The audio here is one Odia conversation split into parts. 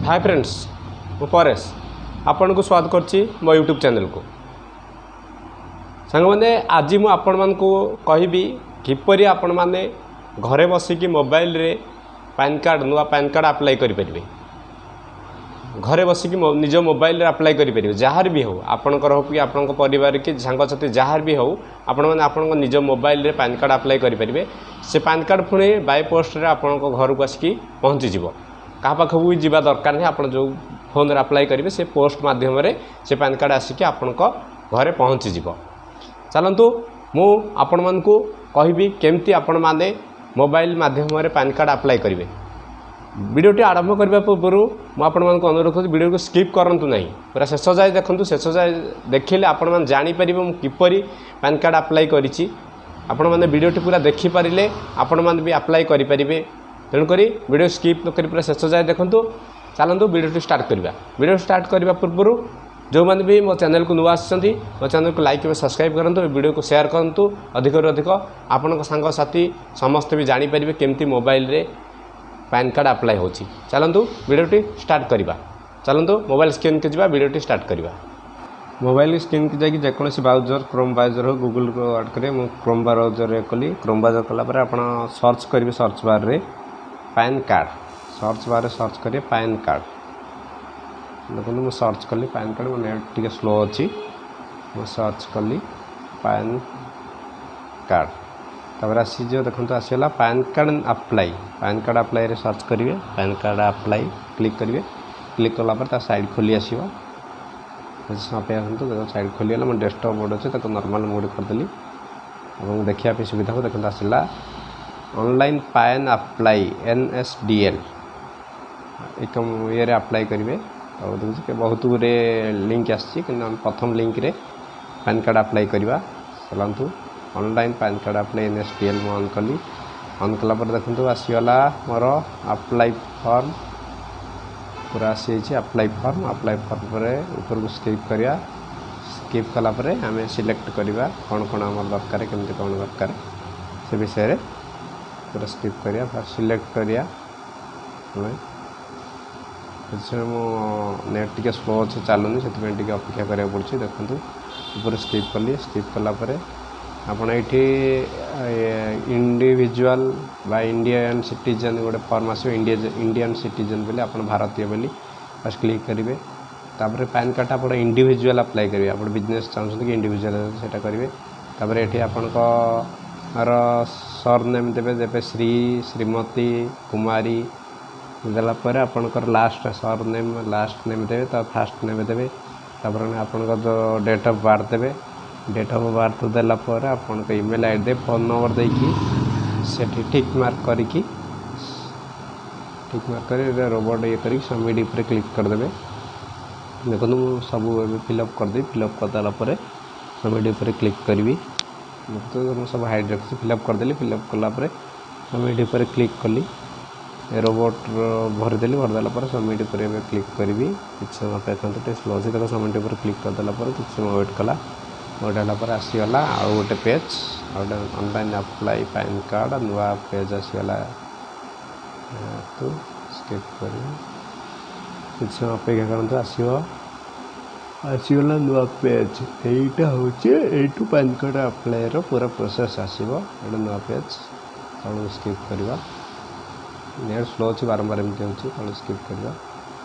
ହାଏ ଫ୍ରେଣ୍ଡସ୍, ମୁଁ ପରେଶ ଆପଣଙ୍କୁ ସ୍ୱାଗତ କରୁଛି ମୋ ୟୁଟ୍ୟୁବ୍ ଚ୍ୟାନେଲକୁ। ସାଙ୍ଗମାନେ, ଆଜି ମୁଁ ଆପଣମାନଙ୍କୁ କହିବି କିପରି ଆପଣମାନେ ଘରେ ବସିକି ମୋବାଇଲରେ ପ୍ୟାନ୍ କାର୍ଡ଼, ନୂଆ ପ୍ୟାନ୍ କାର୍ଡ଼ ଆପ୍ଲାଏ କରିପାରିବେ। ଘରେ ବସିକି ନିଜ ମୋବାଇଲରେ ଆପ୍ଲାଏ କରିପାରିବେ। ଯାହାର ବି ହେଉ, ଆପଣଙ୍କର ହେଉ କି ଆପଣଙ୍କ ପରିବାର କି ସାଙ୍ଗସାଥି, ଯାହାର ବି ହେଉ, ଆପଣମାନେ ଆପଣଙ୍କ ନିଜ ମୋବାଇଲରେ ପ୍ୟାନ୍ କାର୍ଡ଼ ଆପ୍ଲାଏ କରିପାରିବେ। ସେ ପ୍ୟାନ୍ କାର୍ଡ଼ ପୁଣି ବାଇ ପୋଷ୍ଟରେ ଆପଣଙ୍କ ଘରକୁ ଆସିକି ପହଞ୍ଚିଯିବ। କାହା ପାଖକୁ ବି ଯିବା ଦରକାର ନାହିଁ। ଆପଣ ଯେଉଁ ଫୋନ୍ରେ ଆପ୍ଲାଏ କରିବେ, ସେ ପୋଷ୍ଟ ମାଧ୍ୟମରେ ସେ ପ୍ୟାନ୍ କାର୍ଡ଼ ଆସିକି ଆପଣଙ୍କ ଘରେ ପହଞ୍ଚିଯିବ। ଚାଲନ୍ତୁ, ମୁଁ ଆପଣମାନଙ୍କୁ କହିବି କେମିତି ଆପଣମାନେ ମୋବାଇଲ ମାଧ୍ୟମରେ ପ୍ୟାନ୍ କାର୍ଡ଼ ଆପ୍ଲାଏ କରିବେ। ଭିଡ଼ିଓଟି ଆରମ୍ଭ କରିବା ପୂର୍ବରୁ ମୁଁ ଆପଣମାନଙ୍କୁ ଅନୁରୋଧ କରୁଛି, ଭିଡ଼ିଓକୁ ସ୍କିପ୍ କରନ୍ତୁ ନାହିଁ, ପୁରା ଶେଷ ଯାଏ ଦେଖନ୍ତୁ। ଶେଷ ଯାଏ ଦେଖିଲେ ଆପଣମାନେ ଜାଣିପାରିବେ ମୁଁ କିପରି ପ୍ୟାନ୍ କାର୍ଡ଼ ଆପ୍ଲାଏ କରିଛି। ଆପଣମାନେ ଭିଡ଼ିଓଟି ପୁରା ଦେଖିପାରିଲେ ଆପଣମାନେ ବି ଆପ୍ଲାଏ କରିପାରିବେ। ତେଣୁକରି ଭିଡ଼ିଓ ସ୍କିପ୍ ନକରି ପୁରା ଶେଷ ଯାଏ ଦେଖନ୍ତୁ। ଚାଲନ୍ତୁ, ଭିଡ଼ିଓଟି ଷ୍ଟାର୍ଟ କରିବା। ଭିଡ଼ିଓ ଷ୍ଟାର୍ଟ କରିବା ପୂର୍ବରୁ ଯେଉଁମାନେ ବି ମୋ ଚ୍ୟାନେଲକୁ ନୂଆ ଆସିଛନ୍ତି, ମୋ ଚ୍ୟାନେଲକୁ ଲାଇକ୍ ଏବଂ ସବସ୍କ୍ରାଇବ୍ କରନ୍ତୁ, ଏ ଭିଡ଼ିଓକୁ ସେୟାର କରନ୍ତୁ ଅଧିକରୁ ଅଧିକ। ଆପଣଙ୍କ ସାଙ୍ଗସାଥି ସମସ୍ତେ ବି ଜାଣିପାରିବେ କେମିତି ମୋବାଇଲରେ ପ୍ୟାନ୍ କାର୍ଡ଼ ଆପ୍ଲାଏ ହେଉଛି। ଚାଲନ୍ତୁ, ଭିଡ଼ିଓଟି ଷ୍ଟାର୍ଟ କରିବା। ଚାଲନ୍ତୁ, ମୋବାଇଲ ସ୍କ୍ରିନ୍କୁ ଯିବା, ଭିଡ଼ିଓଟି ଷ୍ଟାର୍ଟ କରିବା। ମୋବାଇଲ ସ୍କ୍ରିନ୍କୁ ଯାଇକି ଯେକୌଣସି ବ୍ରାଉଜର୍, କ୍ରୋମ୍ ବ୍ରାଉଜର୍ ହେଉ, ଗୁଗୁଲକୁ ଆଡ଼୍ କରିବେ। ମୁଁ କ୍ରୋମ୍ ବ୍ରାଉଜର୍ରେ କଲି। କ୍ରୋମ୍ ବ୍ରାଉଜର୍ କଲା ପରେ ଆପଣ ସର୍ଚ୍ଚ କରିବେ ସର୍ଚ୍ଚ ବାର୍ରେ ପ୍ୟାନ୍ କାର୍ଡ଼। ସର୍ଚ୍ଚ ବାର୍ରେ ସର୍ଚ୍ଚ କରିବେ ପ୍ୟାନ୍ କାର୍ଡ଼। ଦେଖନ୍ତୁ, ମୁଁ ସର୍ଚ୍ଚ କଲି ପ୍ୟାନ୍ କାର୍ଡ଼। ମୋ ନେଟ୍ ଟିକେ ସ୍ଲୋ ଅଛି। ମୁଁ ସର୍ଚ୍ଚ କଲି ପ୍ୟାନ୍ କାର୍ଡ଼। ତାପରେ ଆସିଯିବ, ଦେଖନ୍ତୁ, ଆସିଗଲା PAN card apply. PAN card ଆପ୍ଲାଏରେ ସର୍ଚ୍ଚ କରିବେ, ପ୍ୟାନ୍ କାର୍ଡ଼ ଆପ୍ଲାଏ କ୍ଲିକ୍ କରିବେ। କ୍ଲିକ୍ କଲା ପରେ ତା ସାଇଡ଼୍ ଖୋଲି ଆସିବ। କିଛି ସମୟ ଅପେକ୍ଷା କରନ୍ତୁ। ଦେଖନ୍ତୁ, ସାଇଡ଼୍ ଖୋଲିଗଲା। ମୋ ଡେସ୍କଟପ୍ ମୋଡ଼୍ ଅଛି, ତାକୁ ନର୍ମାଲ୍ ମୋଡ଼୍ କରିଦେଲି ଏବଂ ଦେଖିବା ପାଇଁ ସୁବିଧା ହେବ। ଦେଖନ୍ତୁ, ଆସିଲା ଅନଲାଇନ୍ ପ୍ୟାନ୍ ଆପ୍ଲାଏ NSDL ଏକ ଇଏରେ ଆପ୍ଲାଏ କରିବେ। ଆଉ ଦେଖୁଛି କି ବହୁତ ଗୁଡ଼ିଏ ଲିଙ୍କ୍ ଆସିଛି, କିନ୍ତୁ ଆମେ ପ୍ରଥମ ଲିଙ୍କ୍ରେ ପ୍ୟାନ୍ କାର୍ଡ଼ ଆପ୍ଲାଏ କରିବା। ଚାଲନ୍ତୁ, online PAN card apply NSDL ମୁଁ ଅନ୍ କଲି। ଅନ୍ କଲା ପରେ ଦେଖନ୍ତୁ, ଆସିଗଲା ମୋର ଆପ୍ଲାଏ ଫର୍ମ। ପୁରା ଆସିଯାଇଛି ଆପ୍ଲାଏ ଫର୍ମ। ଆପ୍ଲାଏ ଫର୍ମ ପରେ ଉପରକୁ ସ୍କିପ୍ କରିବା। ସ୍କିପ୍ କଲା ପରେ ଆମେ ସିଲେକ୍ଟ କରିବା କ'ଣ କ'ଣ ଆମର ଦରକାର, କେମିତି କ'ଣ ଦରକାର ସେ ବିଷୟରେ। ପୁରା ସ୍କିପ୍ କରିବା, ଫାର୍ଷ୍ଟ ସିଲେକ୍ଟ କରିବା ଆମେ। କିଛି ସମୟ, ମୁଁ ନେଟ୍ ଟିକେ ସ୍ଲୋ ଅଛି, ଚାଲୁନି, ସେଥିପାଇଁ ଟିକେ ଅପେକ୍ଷା କରିବାକୁ ପଡ଼ୁଛି। ଦେଖନ୍ତୁ, ଉପରେ ସ୍କିପ୍ କଲି। ସ୍କିପ୍ କଲା ପରେ ଆପଣ ଏଇଠି ଇଣ୍ଡିଭିଜୁଆଲ୍ ବା ଇଣ୍ଡିଆନ୍ ସିଟିଜେନ୍ ଗୋଟେ ଫର୍ମ ଆସିବ। ଇଣ୍ଡିଆନ୍ ସିଟିଜେନ୍ ବୋଲି, ଆପଣ ଭାରତୀୟ ବୋଲି ଫାର୍ଷ୍ଟ କ୍ଲିକ୍ କରିବେ। ତାପରେ ପ୍ୟାନ୍ କାର୍ଡ଼ଟା ଆପଣ ଇଣ୍ଡିଭିଜୁଆଲ୍ ଆପ୍ଲାଏ କରିବେ। ଆପଣ ବିଜନେସ୍ ଚାହୁଁଛନ୍ତି କି ଇଣ୍ଡିଭିଜୁଆଲ୍, ସେଇଟା କରିବେ। ତାପରେ ଏଠି ଆପଣଙ୍କର ସର୍ ନେମ୍ ଦେବେ। ଦେବେ ଶ୍ରୀ, ଶ୍ରୀମତୀ, କୁମାରୀ। ଦେଲା ପରେ ଆପଣଙ୍କର ଲାଷ୍ଟ ସର୍ ନେମ୍, ଲାଷ୍ଟ ନେମ୍ ଦେବେ, ତା ଫାଷ୍ଟ ନେମ୍ ଦେବେ। ତାପରେ ଆପଣଙ୍କର ଡେଟ୍ ଅଫ୍ ବାର୍ଥ ଦେବେ। ଡେଟ୍ ଅଫ୍ ବାର୍ଥ ଦେଲା ପରେ ଆପଣଙ୍କ ଇମେଲ୍ I D ଦେବେ, ଫୋନ୍ ନମ୍ବର ଦେଇକି ସେଠି ଟିକ୍ ମାର୍କ କରିକି, ଟିକ୍ ମାର୍କ କରି ରୋବୋଟ୍ ଇଏ କରିକି ସବମିଟ୍ ଉପରେ କ୍ଲିକ୍ କରିଦେବେ। ଦେଖନ୍ତୁ, ମୁଁ ସବୁ ଏବେ ଫିଲ୍ଅପ୍ କରିଦେବି। ଫିଲ୍ଅପ୍ କରିଦେଲା ପରେ ସବମିଟ୍ ଉପରେ କ୍ଲିକ୍ କରିବି। ମୁଁ ସବୁ ହାଇଡ଼୍ ରଖିଛି। ଫିଲ୍ଅପ୍ କରିଦେଲି। ଫିଲ୍ଅପ୍ କଲା ପରେ ସବମିଟ୍ ଉପରେ କ୍ଲିକ୍ କଲି। ରୋବୋଟ୍ର ଭରିଦେଲି। ଭରିଦେଲା ପରେ ସବମିଟ୍ ଉପରେ ଏବେ କ୍ଲିକ୍ କରିବି। କିଛି ସମୟ ଅପେକ୍ଷା କରନ୍ତୁ, ଟିକେ ସ୍ଲୋ ଅଛି। ଦେଖ, ସବମିଟ୍ ଉପରେ କ୍ଲିକ୍ କରିଦେଲା ପରେ କିଛି ସମୟ ୱେଟ୍ କଲା। ୱେଟ୍ ହେଲା ପରେ ଆସିଗଲା ଆଉ ଗୋଟେ ପେଜ୍, ଆଉ ଗୋଟେ ଅନଲାଇନ୍ ଆପ୍ଲାଏ ପ୍ୟାନ୍ କାର୍ଡ଼ ନୂଆ ପେଜ୍ ଆସିଗଲା। ତୁ ସ୍କିପ୍ କରିବି। କିଛି ସମୟ ଅପେକ୍ଷା କରନ୍ତୁ, ଆସିବ। ଆସିଗଲା ନୂଆ ପେଜ୍। ଏଇଟା ହେଉଛି, ଏଇଠୁ ପ୍ୟାନ୍ କାର୍ଡ଼ ଆପ୍ଲାଏର ପୁରା ପ୍ରୋସେସ୍ ଆସିବ। ଏଇଟା ନୂଆ ପେଜ୍। ତଳକୁ ସ୍କିପ୍ କରିବା। ନେଟ୍ ସ୍ଲୋ ଅଛି, ବାରମ୍ବାର ଏମିତି ହେଉଛି। ତଳକୁ ସ୍କିପ୍ କରିବା।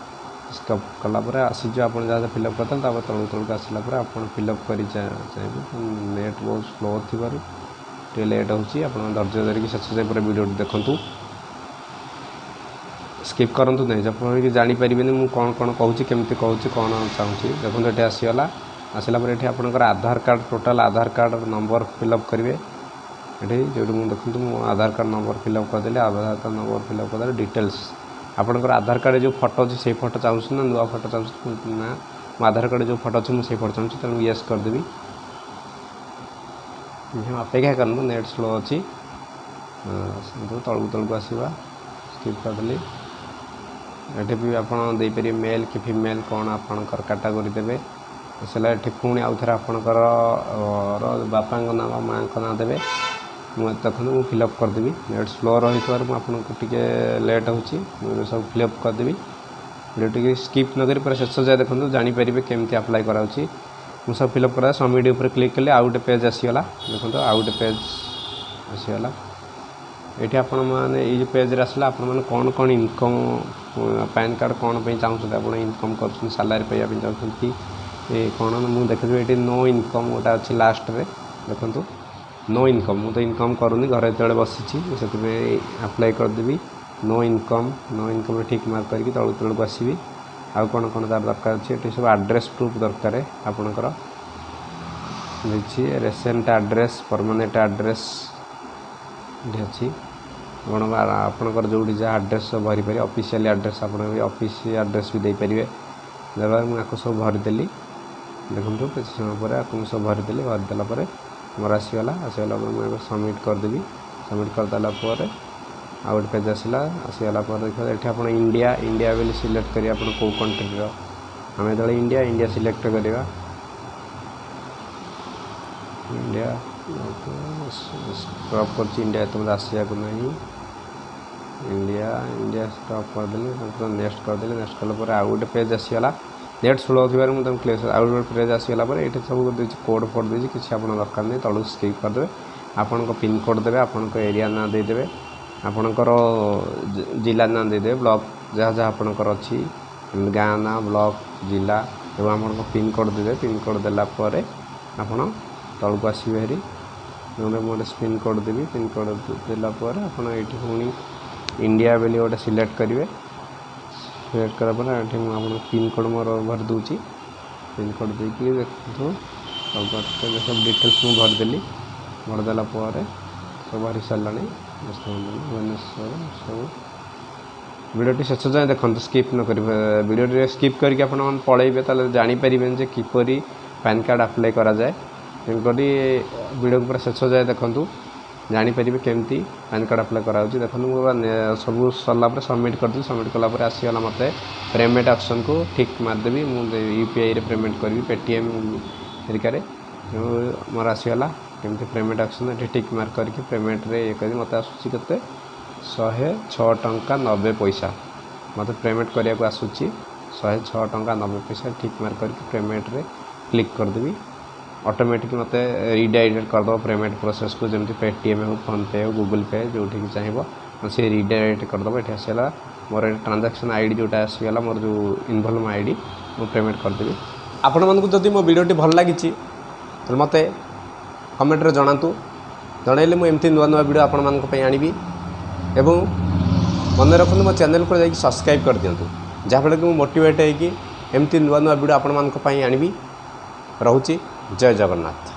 ସ୍କିପ୍ କଲା ପରେ ଆସିଯିବ ଆପଣ ଯାହା ଫିଲ୍ଅପ୍ କରିଥାନ୍ତି। ତାପରେ ତଳକୁ ତଳକୁ ଆସିଲା ପରେ ଆପଣ ଫିଲ୍ଅପ୍ କରି ଚାହିଁବେ। ନେଟ୍ ବହୁତ ସ୍ଲୋ ଥିବାରୁ ଟିକେ ଲେଟ୍ ହେଉଛି। ଆପଣ ଧୈର୍ଯ୍ୟ ଧରିକି ଶେଷ ଯାଏ ପୁରା ଭିଡ଼ିଓଟି ଦେଖନ୍ତୁ, ସ୍କିପ୍ କରନ୍ତୁ ନାହିଁ, ଯାହାଫଳରେ କି ଜାଣିପାରିବେନି ମୁଁ କ'ଣ କ'ଣ କହୁଛି, କେମିତି କହୁଛି, କ'ଣ ଚାହୁଁଛି। ଦେଖନ୍ତୁ, ଏଠି ଆସିଗଲା। ଆସିଲା ପରେ ଏଠି ଆପଣଙ୍କର ଆଧାର କାର୍ଡ଼, ଟୋଟାଲ୍ ଆଧାର କାର୍ଡ଼ ନମ୍ବର ଫିଲ୍ଅପ୍ କରିବେ ଏଠି ଯେଉଁଠି। ମୁଁ, ଦେଖନ୍ତୁ, ମୁଁ ଆଧାର କାର୍ଡ଼ ନମ୍ବର ଫିଲ୍ଅପ୍ କରିଦେଲି। ଆଧାର କାର୍ଡ଼ ନମ୍ବର ଫିଲ୍ଅପ୍ କରିଦେଲେ ଡିଟେଲ୍ସ, ଆପଣଙ୍କର ଆଧାର କାର୍ଡ଼ରେ ଯେଉଁ ଫଟୋ ଅଛି ସେଇ ଫଟୋ ଚାହୁଁଛନ୍ତି ନା ନୂଆ ଫଟୋ ଚାହୁଁଛନ୍ତି? ନା, ମୋ ଆଧାର କାର୍ଡ଼ରେ ଯେଉଁ ଫଟୋ ଅଛି ମୁଁ ସେଇ ଫଟୋ ଚାହୁଁଛି, ତେଣୁ ୟେସ୍ କରିଦେବି। ଅପେକ୍ଷା କରନ୍ତୁ, ନେଟ୍ ସ୍ଲୋ ଅଛି। ତଳକୁ ତଳକୁ ଆସିବା। ସ୍କିପ୍ କରିଦେଲି। ଏଠି ବି ଆପଣ ଦେଇପାରିବେ ମେଲ୍ କି ଫିମେଲ୍, କ'ଣ ଆପଣଙ୍କର କାଟାଗୋରୀ ଦେବେ। ଆସିଲା ଏଠି ପୁଣି ଆଉ ଥରେ ଆପଣଙ୍କର ବାପାଙ୍କ ନାଁ ବା ମାଆଙ୍କ ନାଁ ଦେବେ। ମୁଁ, ଦେଖନ୍ତୁ, ମୁଁ ଫିଲ୍ଅପ୍ କରିଦେବି। ନେଟ୍ ସ୍ଲୋ ରହିଥିବାରୁ ମୁଁ ଆପଣଙ୍କୁ ଟିକେ ଲେଟ୍ ହେଉଛି। ମୁଁ ଏବେ ସବୁ ଫିଲ୍ଅପ୍ କରିଦେବି। ଭିଡ଼ିଓଟିକୁ ସ୍କିପ୍ ନ କରି ପୁରା ଶେଷ ଯାଏ ଦେଖନ୍ତୁ, ଜାଣିପାରିବେ କେମିତି ଆପ୍ଲାଏ କରାହେଉଛି। ମୁଁ ସବୁ ଫିଲ୍ଅପ୍ କରା ସବମିଟ୍ ଉପରେ କ୍ଲିକ୍ କଲି, ଆଉ ଗୋଟେ ପେଜ୍ ଆସିଗଲା। ଦେଖନ୍ତୁ, ଆଉ ଗୋଟେ ପେଜ୍ ଆସିଗଲା। ଏଇଠି ଆପଣମାନେ ଏଇ ଯେଉଁ ପେଜ୍ରେ ଆସିଲା, ଆପଣମାନେ କ'ଣ କ'ଣ ଇନକମ୍ ପ୍ୟାନ୍ କାର୍ଡ଼ କ'ଣ ପାଇଁ ଚାହୁଁଛନ୍ତି? ଆପଣ ଇନକମ୍ କରୁଛନ୍ତି, ସାଲାରୀ ପାଇବା ପାଇଁ ଚାହୁଁଛନ୍ତି କି ଏ କ'ଣ? ମୁଁ ଦେଖିଦେବି। ଏଇଠି ନୋ ଇନକମ୍ ଗୋଟେ ଅଛି ଲାଷ୍ଟରେ, ଦେଖନ୍ତୁ, ନୋ ଇନକମ୍। ମୁଁ ତ ଇନକମ୍ କରୁନି, ଘରେ ଯେତେବେଳେ ବସିଛି, ମୁଁ ସେଥିପାଇଁ ଆପ୍ଲାଏ କରିଦେବି ନୋ ଇନକମ୍। ନୋ ଇନକମ୍ରେ ଟିକ୍ ମାର୍କ କରିକି ତଳକୁ ତଳକୁ ଆସିବି। ଆଉ କ'ଣ କ'ଣ ତା'ର ଦରକାର ଅଛି? ଏଠି ସବୁ ଆଡ୍ରେସ୍ ପ୍ରୁଫ୍ ଦରକାର ଆପଣଙ୍କର ଦେଇଛି। ରେସେଣ୍ଟ ଆଡ୍ରେସ୍, ପରମାନେଣ୍ଟ ଆଡ୍ରେସ୍ ଏଠି ଅଛି। ଆପଣ ଆପଣଙ୍କର ଯେଉଁଠି ଯାହା ଆଡ୍ରେସ୍ ସବୁ ଭରିପାରିବେ। ଅଫିସିଆଲି ଆଡ୍ରେସ୍, ଆପଣ ବି ଅଫିସ୍ ଆଡ୍ରେସ୍ ବି ଦେଇପାରିବେ। ଦେବା ମୁଁ ଆକୁ ସବୁ ଭରିଦେଲି। ଦେଖନ୍ତୁ, କିଛି ସମୟ ପରେ ଆକୁ ମୁଁ ସବୁ ଭରିଦେଲି। ଭରିଦେଲା ପରେ ମୋର ଆସିଗଲା। ଆସିଗଲା ପରେ ମୁଁ ଏବେ ସବମିଟ୍ କରିଦେବି। ସବମିଟ୍ କରିଦେଲା ପରେ ଆଉ ଗୋଟେ ପେଜ୍ ଆସିଲା। ଆସିଗଲା ପରେ ଦେଖିବା, ଏଠି ଆପଣ ଇଣ୍ଡିଆ, ଇଣ୍ଡିଆ ବୋଲି ସିଲେକ୍ଟ କରିବେ। ଆପଣ କେଉଁ କଣ୍ଟ୍ରିର? ଆମେ ଯେତେବେଳେ ଇଣ୍ଡିଆ, ଇଣ୍ଡିଆ ସିଲେକ୍ଟ କରିବା। ଇଣ୍ଡିଆ ଷ୍ଟପ୍ କରୁଛି। ଇଣ୍ଡିଆ ଏତେ ମୋତେ ଆସିବାକୁ ନାହିଁ। ଇଣ୍ଡିଆ, ଇଣ୍ଡିଆ ଷ୍ଟପ୍ କରିଦେଲି, ତାପରେ ନେକ୍ସଟ କରିଦେଲି। ନେକ୍ସଟ କଲା ପରେ ଆଉ ଗୋଟେ ପେଜ୍ ଆସିଗଲା। ନେଟ୍ ସ୍ଲୋ ଥିବାରୁ ମୁଁ ତାକୁ କ୍ଲିୟର। ଆଉ ଗୋଟେ ପେଜ୍ ଆସିଗଲା ପରେ ଏଇଠି ସବୁ ଦେଇଛି, କୋଡ଼୍ ଫୋଡ଼୍ ଦେଇଛି। କିଛି ଆପଣ ଦରକାର ନାହିଁ, ତଳକୁ ସ୍କିପ୍ କରିଦେବେ। ଆପଣଙ୍କ ପିନ୍କୋଡ଼୍ ଦେବେ, ଆପଣଙ୍କ ଏରିଆ ନାଁ ଦେଇଦେବେ, ଆପଣଙ୍କର ଜିଲ୍ଲା ନାଁ ଦେଇଦେବେ, ବ୍ଲକ୍ ଯାହା ଯାହା ଆପଣଙ୍କର ଅଛି, ଗାଁ ନାଁ, ବ୍ଲକ୍, ଜିଲ୍ଲା ଏବଂ ଆପଣଙ୍କ ପିନ୍କୋଡ଼୍ ଦେବେ। ପିନ୍କୋଡ଼୍ ଦେଲା ପରେ ଆପଣ ତଳକୁ ଆସିବେ ହେରି। ମୁଁ ଗୋଟେ ପିନ୍କୋଡ଼୍ ଦେବି। ପିନ୍କୋଡ଼୍ ଦେଲା ପରେ ଆପଣ ଏଇଠି ପୁଣି ଇଣ୍ଡିଆ ବୋଲି ଗୋଟେ ସିଲେକ୍ଟ କରିବେ। ସିଲେକ୍ଟ କଲା ପରେ ଏଠି ମୁଁ ଆପଣଙ୍କ ପିନ୍କୋଡ଼୍ ମୋର ଭରି ଦେଉଛି। ପିନ୍କୋଡ଼୍ ଦେଇକି ଦେଖନ୍ତୁ, ସବୁ ଡିଟେଲ୍ସ ମୁଁ ଭରିଦେଲି। ଭରିଦେଲା ପରେ ସବୁ ଭରି ସାରିଲାଣି, ବ୍ୟସ୍ତ ହୁଅନ୍ତୁନି। ଭୁବନେଶ୍ୱର ସବୁ। ଭିଡ଼ିଓଟି ଶେଷ ଯାଏଁ ଦେଖନ୍ତୁ, ସ୍କିପ୍ ନ କରି। ଭିଡ଼ିଓଟି ସ୍କିପ୍ କରିକି ଆପଣ ପଳେଇବେ, ତାହେଲେ ଜାଣିପାରିବେନି ଯେ କିପରି ପ୍ୟାନ୍ କାର୍ଡ଼ ଆପ୍ଲାଏ କରାଯାଏ। ତେଣୁକରି ଭିଡ଼ିଓକୁ ପୁରା ଶେଷ ଯାଏଁ ଦେଖନ୍ତୁ, ଜାଣିପାରିବେ କେମିତି ପ୍ୟାନ୍ କାର୍ଡ଼ ଆପ୍ଲାଏ କରାହେଉଛି। ଦେଖନ୍ତୁ, ମୁଁ ସବୁ ସରିଲା ପରେ ସବମିଟ୍ କରିଦେଲି। ସବମିଟ୍ କଲା ପରେ ଆସିଗଲା ମୋତେ ପେମେଣ୍ଟ ଅପସନ୍କୁ ଟିକ୍ ମାରିଦେବି। ମୁଁ ୟୁପିଆଇରେ ପେମେଣ୍ଟ କରିବି, ପେଟିଏମ୍ ହେରିକାରେ। ତେଣୁ ମୋର ଆସିଗଲା କେମିତି ପେମେଣ୍ଟ ଅପସନ୍। ଏଠି ଟିକ୍ ମାର୍କ କରିକି ପେମେଣ୍ଟରେ ଇଏ କରି ମୋତେ ଆସୁଛି କେତେ? 106 ଟଙ୍କା 90 ପଇସା ମୋତେ ପେମେଣ୍ଟ କରିବାକୁ ଆସୁଛି। 106 ଟଙ୍କା 90 ପଇସା ଟିକ୍ ମାର୍କ କରିକି ପେମେଣ୍ଟରେ କ୍ଲିକ୍ କରିଦେବି। ଅଟୋମେଟିକ୍ ମୋତେ ରିଡାଇରେକ୍ଟ କରିଦେବ ପେମେଣ୍ଟ ପ୍ରୋସେସ୍କୁ। ଯେମିତି ପେଟିଏମ୍ ହେଉ, ଫୋନ୍ପେ ହେଉ, ଗୁଗୁଲ୍ ପେ, ଯେଉଁଠିକି ଚାହିଁବ ସେ ରିଡାଇରେକ୍ଟ କରିଦେବ। ଏଠି ଆସିଗଲା ମୋର ଏଠି ଟ୍ରାଞ୍ଜାକ୍ସନ୍ ଆଇଡ଼ି ଯେଉଁଟା ଆସିଗଲା, ମୋର ଯେଉଁ ଇନଭଲ୍ଭ ଆଇଡ଼ି, ମୁଁ ପେମେଣ୍ଟ କରିଦେବି। ଆପଣମାନଙ୍କୁ ଯଦି ମୋ ଭିଡ଼ିଓଟି ଭଲ ଲାଗିଛି, ତାହେଲେ ମୋତେ କମେଣ୍ଟରେ ଜଣାନ୍ତୁ। ଜଣାଇଲେ ମୁଁ ଏମିତି ନୂଆ ନୂଆ ଭିଡ଼ିଓ ଆପଣମାନଙ୍କ ପାଇଁ ଆଣିବି। ଏବଂ ମନେ ରଖନ୍ତୁ, ମୋ ଚ୍ୟାନେଲକୁ ଯାଇକି ସବସ୍କ୍ରାଇବ୍ କରିଦିଅନ୍ତୁ, ଯାହାଫଳରେ କି ମୁଁ ମୋଟିଭେଟ୍ ହେଇକି ଏମିତି ନୂଆ ନୂଆ ଭିଡ଼ିଓ ଆପଣମାନଙ୍କ ପାଇଁ ଆଣିବି। ରହୁଛି, ଜୟ ଜଗନ୍ନାଥ।